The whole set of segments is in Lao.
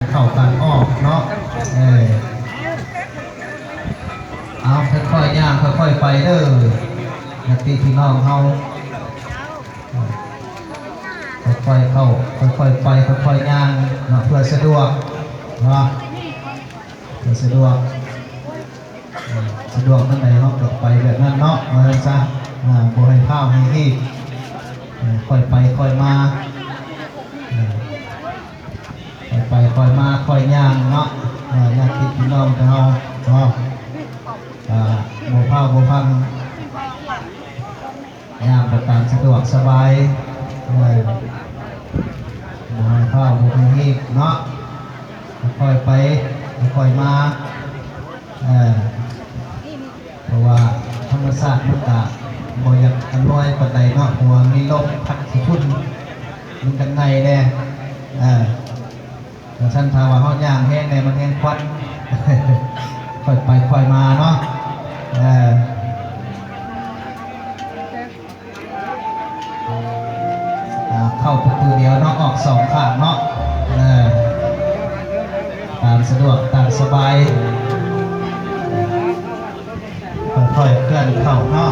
ເຂົ້າກັນອອກເນາະ ເອີ ເອົາ ຄ່ອຍໆຍ່າງ ຄ່ອຍໆໄປເດີ ຍາດຕິພີ່ນ້ອງເຮົາ ເອີ ຄ່ອຍໆເຂົ້າ ຄ່ອຍໆໄປ ຄ່ອຍໆຍ່າງເນາະ ເພື່ອສະດວກເນາະ ເພື່ອສະດວກ ເອີ ສະດວກທາງໃດເຮົາກໍໄປແບບນັ້ນເນາະ ວ່າຊັ້ນຊະ ເອີ ບໍ່ໃຫ້ຟ້າວໃຫ້ຮີບ ເອີ ຄ່ອຍໄປຄ່ອຍມາ ເອີ ຄ່ອຍໄປຄ່ອຍມາ ຄ່ອຍຍ່າງເນາະ ເອີ ຍາດຕິພີ່ນ້ອງເຮົາເນາະ ເອີ ບໍ່ຟ້າວບໍ່ຟັ່ງ ຍ່າງໄປຕາມສະດວກສະບາຍ ເອີ ບໍ່ໃຫ້ຟ້າວບໍ່ໃຫ້ຮີບເນາະ ຄ່ອຍໄປຄ່ອຍມາ ເອີ ເພາະວ່າທຳມະຊາດມັນກະບໍ່ຢາກອຳນວຍປານໃດເນາະ ເພາະວ່າມີລົມພັດຂີ້ຝຸ່ນ ມັນກະໄງ່ແດ່ ເອີ ຈັ່ງຊັ້ນ ຖ້າວ່າເຮົາຍ່າງແຮງແດ່ ມັນແຮງຄວັນ ຄ່ອຍໄປຄ່ອຍມາເນາະ ເອີ ອ່າ ເຂົ້າປະຕູດຽວເນາະ ອອກສອງຂ້າງເນາະ ເອີ ຕາມສະດວກຕາມສະບາຍ ຄ່ອຍໆເຄື່ອນເຂົ້າເນາະ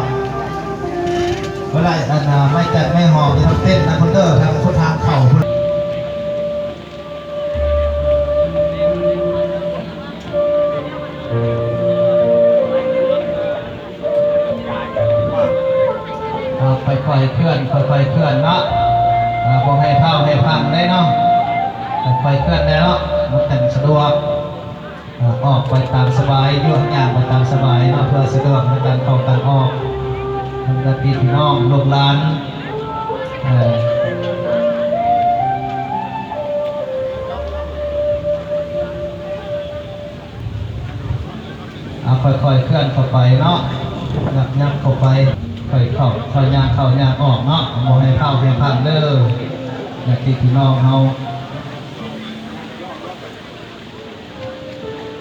ບໍ່ໄດ້ ອັນນ່າ ໄມ້ຈັນໄມ້ຫອມຢູ່ທາງເຕັນນະພຸ້ນເດີ ທາງພຸ້ນທາງເຂົ້າພຸ້ນ. ເອົາ ຄ່ອຍໆເຄື່ອນ ຄ່ອຍໆເຄື່ອນເນາະ ເອົາ ບໍ່ໃຫ້ຟ້າວໃຫ້ຟັ່ງເດ້ເນາະ ຄ່ອຍໆເຄື່ອນແດ່ເນາະ ມັນຈັ່ງສະດວກ ເອົາ ອອກໄປຕາມສະບາຍ ຍ່າງໄປຕາມສະບາຍເນາະ ເພື່ອສະດວກໃນການເຂົ້າການອອກ ທັງຍາດຕິພີ່ນ້ອງ ລູກຫຼານ ເອີ ເອົາ ຄ່ອຍໆເຄື່ອນເຂົ້າໄປເນາະ ຍັບໆເຂົ້າໄປ ຄ່ອຍເຂົ້າ ຄ່ອຍຍ່າງເຂົ້າຍ່າງອອກເນາະ ບໍ່ໃຫ້ຟ້າວໃຫ້ຟັ່ງເດີ ຍາດຕິພີ່ນ້ອງເຮົາ.